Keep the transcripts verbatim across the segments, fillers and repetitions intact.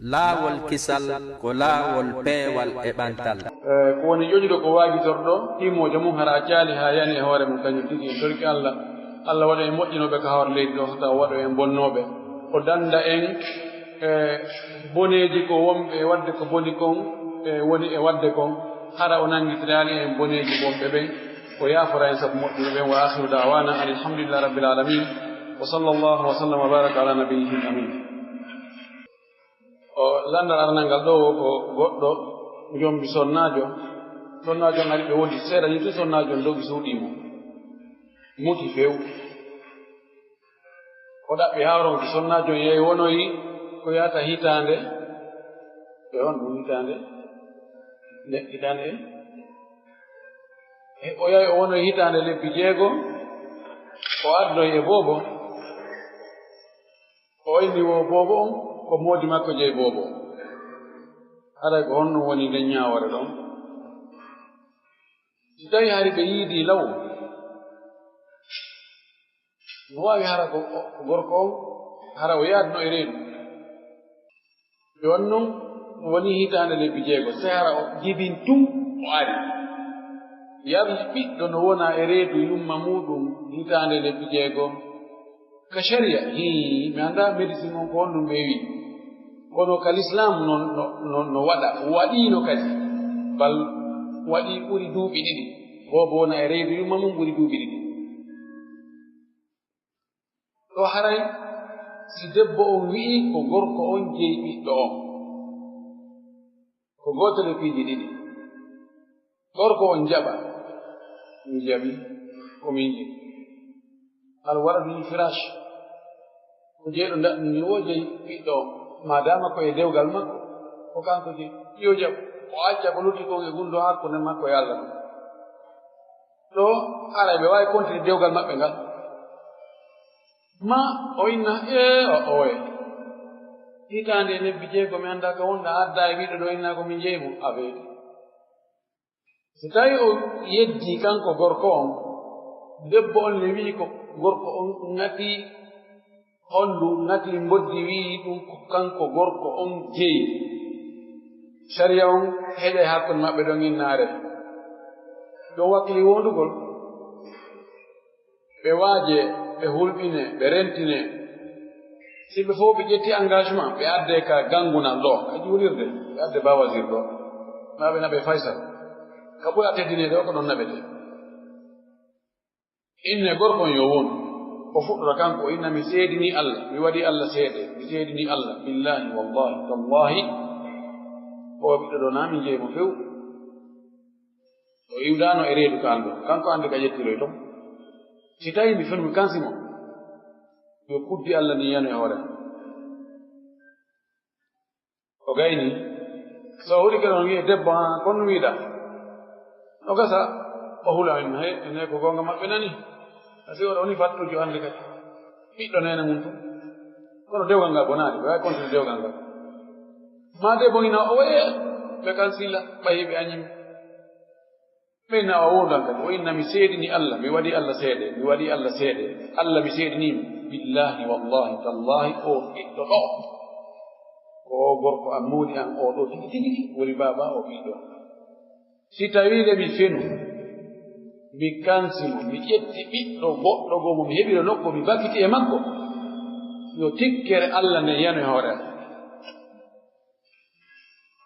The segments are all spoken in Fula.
Laawol kisal ko laawol peewal e ɓantal. E, ko woni ƴoƴuɗo ko waajitorɗo, ɗimoojo mum hara a caali haa yani e hoore mum kañum tigi. En torki Allah, Allah waɗa en moƴƴinooɓe ka hoore leydi ɗo, so tawa waɗa en bonnooɓe. O dannda en e boneeji ko wonɓe e waɗde ko boni kon, e woni e waɗde kon, hara o nanngitiraali en boneeji wonɓe ɓen, o yaafora en sabu moƴƴuɓe ɓen. Wa akhiru da'wana anil hamdulillahi rabbil alamin. Wa sallallahu wa sallam wa baraka ala nabiyyihil amin. O lanndal aranal ngal ɗo, o ko goɗɗo njombi sonnaajo. Sonnaajo on ari, ɓe wondi seeɗa ni tun, sonnaajo on dogi suuɗii mo, muti few. O ɗaɓɓi haa o ronki, sonnaajo on yahi wonoyi ko yahata hitaande, e on ɗum hitaande, nde hitaande en. E o yahi o wonoyi hitaande lebbi jeego, o ardoyi e boobo. O inni wo boobo on ko moodi makko jeyi boobo on. Haray ko honno woni nden ñaawoore ɗon? Si tawi hari ɓe yiidii law, no waawi hara ko o-, ko gorko on, hara o yaadno e reedu. Ɓe won non, woni hitaande lebbi jeego, sey hara o jibin tun o ari. Yaɓi ɓiɗɗo no wona e reedu yumma muuɗum hitaande lebbi jeego. Ka sharia, hii, mi anndaa médecine on ko honɗum ɓe wi. Kono ka l'islam non, no, no, no waɗa, waɗiino kadi. Bal waɗi ɓuri duuɓi ɗiɗi. Boobo wona e reedu yumma mum ɓuri duuɓi ɗiɗi. Ɗo haray si debbo on wi'i ko gorko on jeyi ɓiɗɗo on. Ko gootel e piiji ɗiɗi. Gorko on jaɓa, mi jaɓi, ko min jeyi. Al waladu lil firash. Ko jeyɗo ndaɗɗu ni wo jeyi ɓiɗɗo on. Maadaama ko e dewgal makko, ko kanko jeyi. Yo jaɓu. O acca ko lutti kon e gunndo hakkunde makko e Allah. Ɗo, haray ɓe waawi kontiri dewgal maɓɓe ngal. Ma o inna, ee, o, oye. Hitaande e lebbi jeego mi anndaa ka wonɗa, adda e ɓiɗɗo ɗo inna ko min jeyi mo. A weeti. Si tawi o yeddi kanko gorko on, debbo on le wi'i ko gorko on ŋati, honndu ŋati mboddi wi'i ɗum ko kanko gorko on jeyi. Sariya on heɗe hakkunde maɓɓe ɗon innaare. Ɗum wakkili wondugol. Ɓe waaje, ɓe hulɓine, ɓe rentine. Si ɓe fof ɓe ƴetti engagement, ɓe adde ka gangunal ɗo, ka juulirde, ɓe adde Bawazir ɗo. Maa ɓe naɓe Faysal. Ka ɓura teddinede o ko ɗon naɓete. Inne gorko on yo won. O fuɗɗora kanko, o inna mi seedini Allah, mi waɗi Allah seede, mi seedini Allah, billahi, wallahi, tallahi. O ɓiɗɗo ɗo na min jeyi mo few. O iwdaano e reedu ka anndo, kanko anndi ka yettiroy ton. Si tawi mi fenu mi kansi mo, yo kuddi Allah ni yanu e hoore. O gayni, so o huɗike ɗon wi'e debbo, haa kon wiɗa. O gasa, o hula min, he, ene ko goonga maɓɓe nani. Asi oɗo woni fattujo hannde kadi. Ɓiɗɗo neene mum tun. Kono dewgal ngal bonaani, ɓe waawi kontude dewgal ngal. Maa debbo ina o waye, ɓe kan sila, ɓayi ɓe añi. Min na o wondan kadi, o inna mi seedini Allah, mi waɗi Allah seede, mi waɗi Allah seede. Allah mi seedini mo. Billahi, wallahi, tallahi, o ɓiɗɗo ɗo. Ko o gorko am, moodi am, o ɗo tigi tigi woni baaba o ɓiɗɗo. Si tawi le mi fenu, mi kansi mo, mi ƴetti ɓiɗɗo goɗɗo goo mo mi heɓiro nokku, mi bakiti e makko, yo tikkere Allah nde yano e hoore am.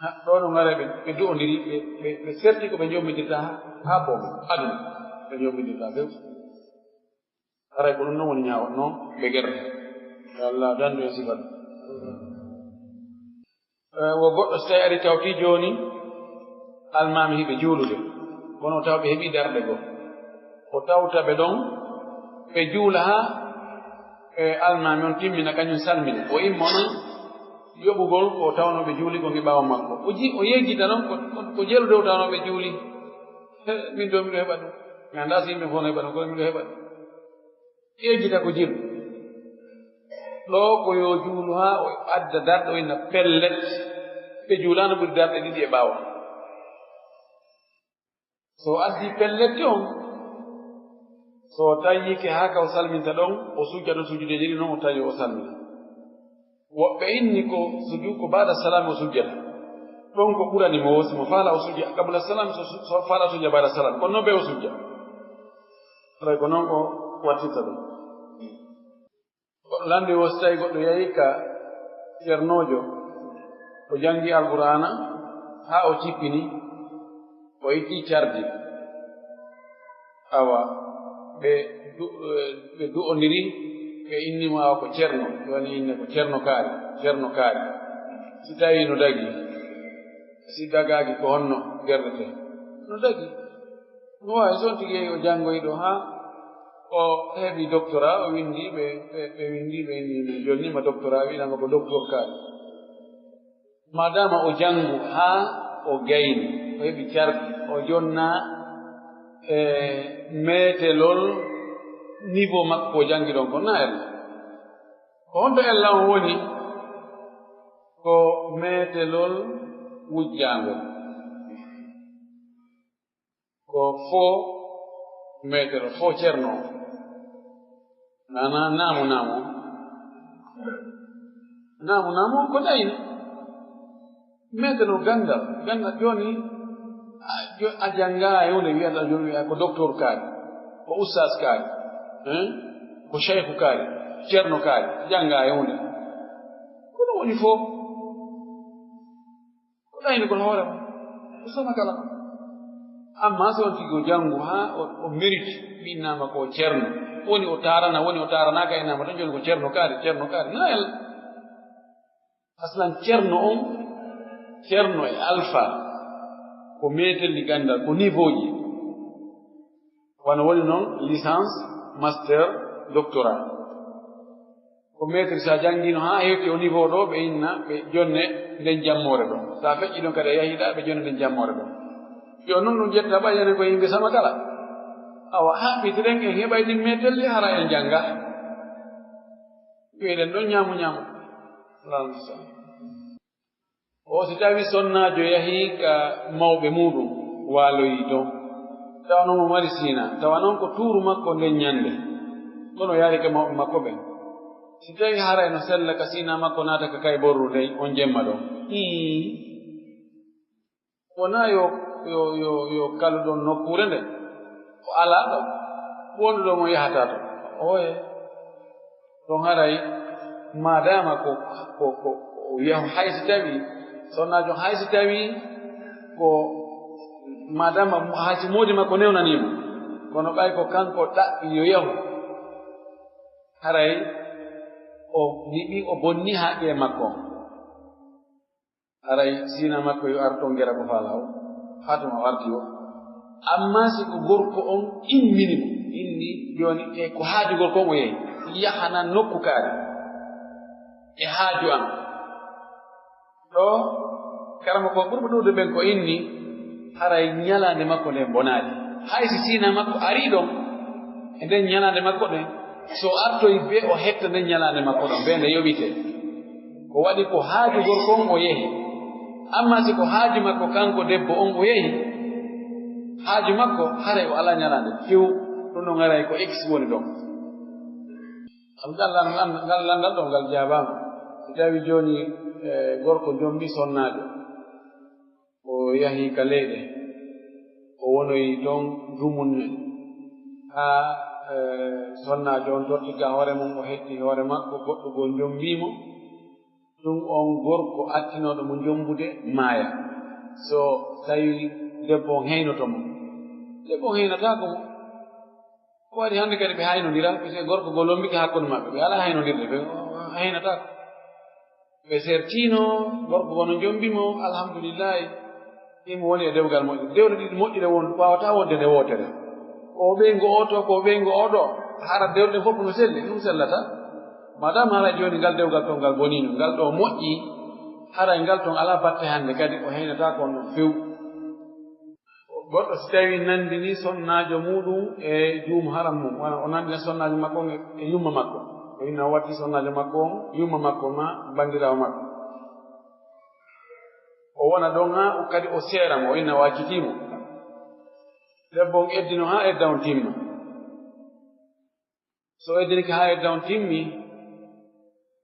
Ha, ɗo no ngara ɓe, ɓe du'ondiri, ɓe, ɓe, ɓe serti ko ɓe jommidirta ha, ha boomo, aduna, ɓe jommidirta few. Haray ko ɗum noon woni ñaawatnoo ɓe gerte. Yo Allah danndu en sifa ɗum. Eh, wo goɗɗo so tawi ari tawti jooni, almaami hiɓe juulude, kono taw ɓe heɓi darɗe goo. O tawta ɓe ɗon, ɓe juula haa, eh, almaami on timmina, kañum salmina. O immo noon yoɓugol ko tawnoo ɓe juuli kon e ɓaawo makko. O ji-, o yejjita noon ko, ko, ko jelu dow tawnoo ɓe juuli. He, min ɗo miɗo heɓa ɗum. Mi anndaa si yimɓe fof no heɓa ɗum, kono miɗo heɓa ɗum. Ƴeejita ko jelu. Ɗo ko yo juulu haa o adda darɗe, o inna pellet. Ɓe juulaano ɓuri darɗe ɗiɗi e ɓaawo. So o addi pellet on, so o tayyike haa ka o salminta ɗon, o sujja ɗon sujudeeji ɗiɗi, non o tawi o salmina. Woɓɓe inni ko suju ko baada salam o sujjata. Ɗon ko ɓurani mo, si mo faala o sujja qabla salam, so, so faala o sujja baada salam. Kono noon ɓe o sujja. Alay ko noon o wattirta ɗum. Goɗɗo lanndi o, si tawi goɗɗo yahi ka ceernoojo, o janngi Alqur'aana haa o cippini, o itti cardi. Awa, ɓe du-, ɓe du'ondiri, ɓe inni mo awa ko ceerno, ɓe woni inne ko ceerno kaari, ceerno kaari. Si tawi no dagi, si dagaaki ko honno gerdete? No dagi. No waawi son tigi yehi o janngoyi ɗo haa o heɓi doctorat, o winndi ɓe, ɓe, ɓe winndi ɓe inni jonni ma doctorat, wi'anama ko docteur kaari. Madama o janngu haa o gayni, o heɓi cardi, o jonna e meetelol niveau makko ko janngi ɗon kon, na ella. Ko honto ella on woni? Ko meetelol wujjaangol. Ko fo meetelol, fo ceerno. Nana naamu naamu. Naamu naamu ko ɗayni. Meetelol ganndal, ganndal jooni, a, jo-, a janngaa e huunde, wiyata jooni wiya ko docteur kaari, ko ustaas kaari, hein? Ko cheikhu kaari, ceerno kaari, janngaa e huunde. Ko ɗum woni fo. Ko ɗayni kon hoore mum. Ko sona kala. Amma so on tigi o janngu haa o, o mérite, wi'inama ko ceerno. Woni o taarana, woni o taaranaaka, innama tan jooni ko ceerno kaari, ceerno kaari. Na el. Aslan ceerno on, ceerno e alfa, ko meetelli ganndal, ko niveau ji. Wano woni noon licence, master, doctorat. Ko maître, so a janngino haa hewti o niveau ɗo, ɓe inna, ɓe jonne nden jammoore ɗon. So a feƴƴi ɗon kadi a yahii ɗa, ɓe jonne nden jammoore ɗon. Yo noon ɗum jetta ɓay enen ko yimɓe sama kala. Awa haɓɓitiren en heɓay ɗin meetelli hara en jannga. Wi'eɗen ɗon ñaamu ñaamu. Allahumma salli. O si tawi sonnaajo yahii ka mawɓe muuɗum, waaloyii ton, tawa noon mo mari siina, tawa noon ko tuuru makko nden ñannde, kono yaari ka mawɓe makko ɓen. Si tawi haray no sella ka siina makko naata ka kay borru ndey, on jemma ɗon. Hii. Wonaa yo, yo, yo, yo kalu ɗon nokkuure nde, o alaa ɗon, wondu ɗon o yahataa ton. Oye. Ɗon haray, maadaama ko, ko, ko, ko yahu, hay si tawi, sonnaajo hay si tawi ko, maadaama hay si moodi makko newnanii mo, kono ɓay ko kanko ɗaɓɓi yo yahu, haray o niɓi, o bonni haqqee makko. Haray siina makko yo ar ton gera ko faalaa o. Haa tuma warti o. Amma si ko gorko on immini mo, inni jooni e ko haaju gorko on o yehi, yahana nokku kaari. E haaju am. Ɗo, karama ko ɓurɓe ɗuuɗude ɓen ko inni, haray ñalaande makko nden bonaali. Hay si siina makko arii ɗon, e nden ñalaande makko ɗen, so artoy be o hetta nden ñalaande makko ɗon, be nde yoɓite. Ko waɗi ko haaju gorko on o yehi. Amma si ko haaju makko kanko debbo on o yehi, haaju makko haray o alaa ñalaande few, ɗum ɗon haray ko X woni ɗon. Am ngal lan-, ngal lanndal ɗo ngal jaabaama. Si tawi jooni, e, gorko jombi sonnaajo, o yahi ka leyɗe, o wonoyi ton dumunne, haa, e, sonnaajo on totti ka hoore mum, o hetti hoore makko, goɗɗo goo jombii mo, ɗum on gorko attinooɗo mo jombude maaya. So tawi debbo on heynoto mo, debbo on heynataako mo. Ko waɗi hannde kadi ɓe haynondira, parce que gorko goo lombike hakkunde maɓɓe, ɓe alaa haynondirde, ɓe haynataako. Ɓe sertiino, gorko goo no jombi mo, alhamdulillahi, himo woni e dewgal moƴƴo. Dewle ɗiɗi moƴƴuɗe won, waawataa wonde nde wootere. Ko o ɓeyngu oo to, ko o ɓeyngu oo ɗo, hara dewle ɗen fof no selli, ɗum sellata. Madame hara jooni ngal dewgal toon ngal boniino, ngal ɗo moƴƴi, haray ngal toon alaa batte hannde kadi, o heynataako on ɗon few. Goɗɗo si tawi nandini sonnaajo muuɗum e juum haram mum, wano o nandina sonnaajo makko on e, e yumma makko, o inna o watti sonnaajo makko on, yumma makko ma banndiraawo makko, o wona ɗon haa o kadi o seera mo, o inna o accitii mo. Debbo on eddino haa edda on timma. So o eddinike haa edda on timmi,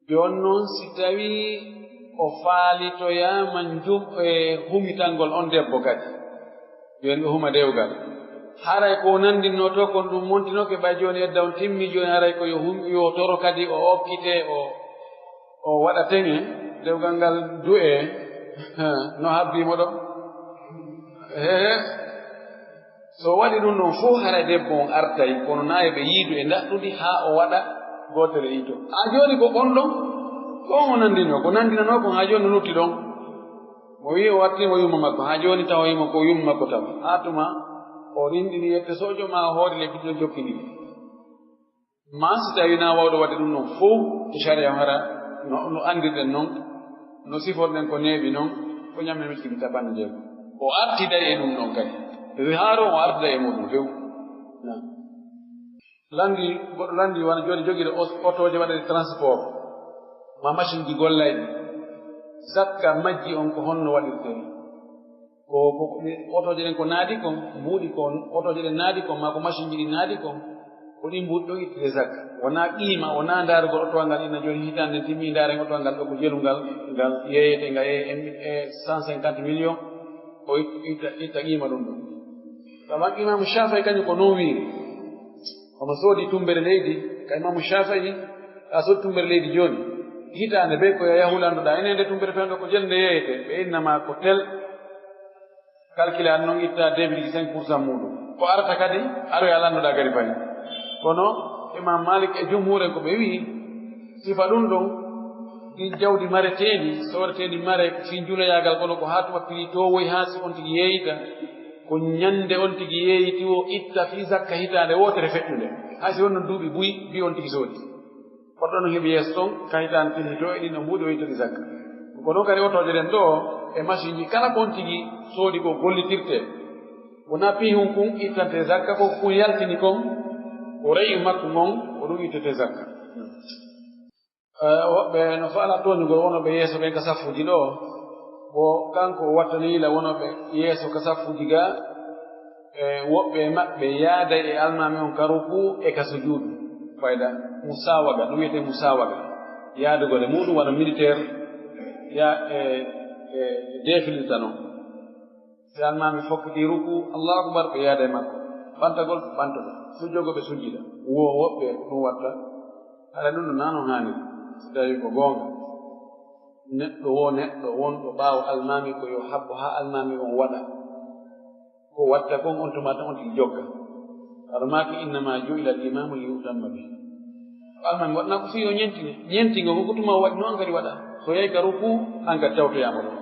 Jooni noon, si tawii o faalitoyaama njum-, e humitangol on debbo kadi, jooni o huma dewgal. Haray ko o nanndinno to kon, ɗum montinooke ɓay jooni edda on timmi, jooni haray ko yo hum-, yo toro kadi o okkite, o, o waɗa teŋe, dewgal ngal du'e, no habbii mo ɗo. Ehe. So waɗi ɗum ɗon fof, haray debbo on artay, kono naa yo ɓe yiidu e ndaɗɗudi haa o waɗa gootere ito. Haa jooni ko on ɗon, ko on o nanndinoo, ko nanndinanoo kon haa jooni no lutti ɗon. Mo wi'i o wattiima yumma makko, haa jooni tawoyii mo ko yumma makko taw. Haa tuma o rinɗini yette sojo ma o hoori le biddo jokkindiri. Ma si tawii na waawɗo waɗde ɗum ɗon fof, e sariya hara no, no anndirɗen non, no siforɗen ko neeɓi non, ko ñamme miskini capanɗe jeego. O artiday e ɗum ɗon kadi. Zihaaro o artiday e muɗum few. Na. Lanndi, goɗɗo lanndi wona jooɗi jogiiɗo os-, otooje waɗaɗe transport, ma machine ji gollayɗi. Zakka majji on ko honno waɗirtee? Ko, ko, ko, otooje ɗen ko naadi kon, mbuuɗi kon, otooje ɗen naadi kon, maa ko machine ji ɗi naadi kon, ko ɗin mbuuɗi ɗon ittete zakka. Wonaa qiima, wonaa ndaarugol otowal ngal, ina jooni hitaande timmi, ndaaren otowal ngal ɗo ko jelungal, ngal yeeyete, ngal yeeye e, e cent cinquante millions, o it-, itta, itta qiima ɗum ɗon. Kama Imaamu Shaafi'i kañum ko non wiiri. Hono soodi tumbere leydi, ka Imaamu Shaafi'i, a soodi tumbere leydi jooni. Hitaande bee ko yahu landoɗaa, enen nde tumbere fewndo ko jel nde yeeyete, ɓe inna ma ko tel. Calcule an noon itta deux virgule cinq pour cent muɗum. Ko arata kadi, aroya lannoɗaa gari fayi. Kono Imam Malik e jumhuur en ko ɓe wi'i, sifa ɗum ɗon, ɗin jawdi mareteeɗi, sooreteeɗi mare, ko fii njuloyaagal, kono ko haa tuma prix toowoy haa si on tigi yeeyita, ko ñande on tigi yeeyiti o itta fii zakka hitaande wootere feƴƴunde. Haa si wonno duuɓi buy, mbi on tigi soodi. Goɗɗo no heɓi yeeso toon, kahitaan tinni to e ɗin no mbuuɗi o ittani zakka. Ko noon kadi otooje ɗen ɗo e machine ji, kala ko on tigi soodi ko gollitirte. Wonaa piihun kun ittante zakka, ko kun yaltini kon, ko re'i makko ngon, ko ɗum ittete zakka. Eh, woɓɓe no faala tooñugol wonooɓe yeeso ɓen ka saffuuji ɗo, ko kanko o wattani yila wonooɓe yeeso ka saffuuji ga, e woɓɓe e maɓɓe yaaday e almaami on ka ruku e ka sujuudu. Fayda musaawaga, ɗum wiyetee musaawaga. Yaadugol e muɗum wano militaire ya-, e, e, e defilirta non. Si almaami fokkiti ruku, Allahu Akbar, ɓe yaada e makko. Ɓantagol, ɓantoɗo. Sujjogol, ɓe sujjida. Wo woɓɓe ɗum watta. Hara ɗum ɗo naa no haani. Si tawi ko goonga. Neɗɗo wo neɗɗo wonɗo ɓaawo almaami ko yo habbo haa almaami on waɗa. Ko watta kon on tuma tan on tigi jokka. Hara maaki innama ju'ila al-imamu li yu'tamma bih. Almaami waɗanaa ko fii yo ñentine. Ñentingol ko ko tuma o waɗi noon kadi waɗa. So yahi ka ruku, an kadi tawtoyaama ɗon.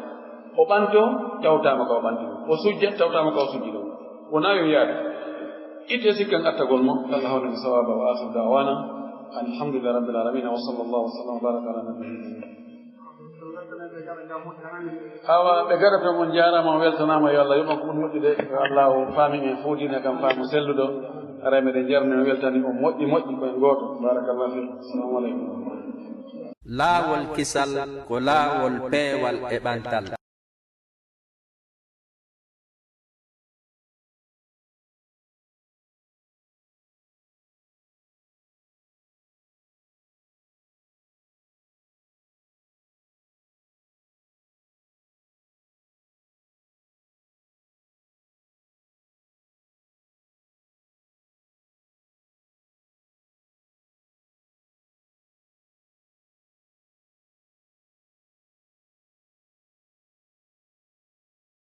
O ɓanto, tawtaama ka o ɓanti ɗon. O sujja, tawtaama ka o sujji ɗon. Wonaa yo yaadu. Itte sikkan attagol mo, Allah hawna mi sawaba wa akhiru da'wana. Alhamdulillahi rabbil alamin. Wa sallallahu wa sallam wa baraka ala nabiyyina Muhammad. Awa, ɓe garato mon jaaraama, on weltanaama, yo Allah yoɓan ko ɓuri moƴƴude, yo Allah o faami en fof diina kam faamu selluɗo, aray meɗen jarni on weltani on moƴƴi moƴƴi ko en gooto. Barakallahu fiikum. Assalamu aleykum. Laawol kisal ko laawol peewal e ɓantal.